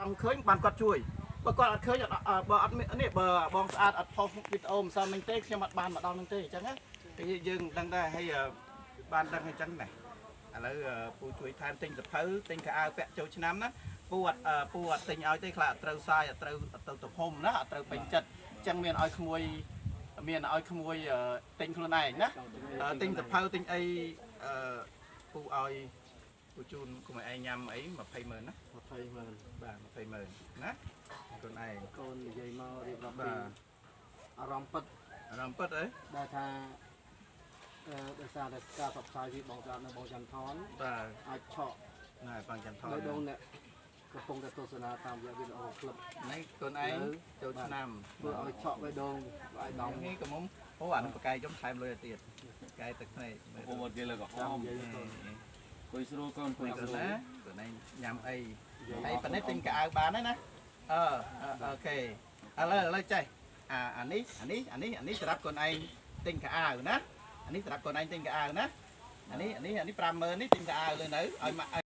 អង្គឃើញបានគាត់ជួយបើគាត់អត់ឃើញបើអត់នេះបើបងស្អាតអត់ផុសវីដេអូមិនសមនឹងទេខ្ញុំអត់បានមកដល់នឹងទេអញ្ចឹងណាយើងដឹងដែរហើយបានដឹងអញ្ចឹងណាឥឡូវពូជួយថែមទិញសភៅទិញខោអាវពាក់ចូលឆ្នាំណាពូអត់ពូអត់ទិញឲ្យទេខ្លះអត់ត្រូវសាយអត់ត្រូវទៅទំហំណាអត់ត្រូវពេញចិត្តអញ្ចឹងមានឲ្យក្មួយមានឲ្យក្មួយទិញខ្លួនឯងណាទិញសភៅទិញអីពូឲ្យពូជូនក្មួយឯងញ៉ាំអី20ម៉ឺនណា20ម៉ឺនបាទ20ម៉ឺនណាខ្លួនឯង កូននិយាយមករៀបរាប់ពីអារម្មណ៍ពិត អារម្មណ៍ពិតអី ដែលថាដោយសារតែការផ្សព្វផ្សាយពីបងស្អាតនិងបងចន្ទថន បាទ អាចឆក់ ណែបងចន្ទថន នៅដងអ្នកកំពុងតែទស្សនាតាមរយៈវីដេអូក្លឹប នេះខ្លួនឯងចូលឆ្នាំ ធ្វើឲ្យឆក់បេះដូងឲ្យដង នេះកំមុំអូអានោះបកាយខ្ញុំថែមលុយទៅទៀតកាយទឹកភ្នែក អូមកគេលើក្រហមគួយស្រួលកូនគួយស្រួល ណាខ្លួនឯងញ៉ាំអីហើយប៉នេះទិញកៅអៅបានហើយណាអឺអូខេឥឡូវចេះអានេះអានេះអានេះអានេះសម្រាប់ខ្លួនឯងទិញកៅអៅណាអានេះសម្រាប់ខ្លួនឯងទិញកៅអៅណាអានេះអានេះអានេះ50000នេះទិញកៅអៅលើនៅឲ្យ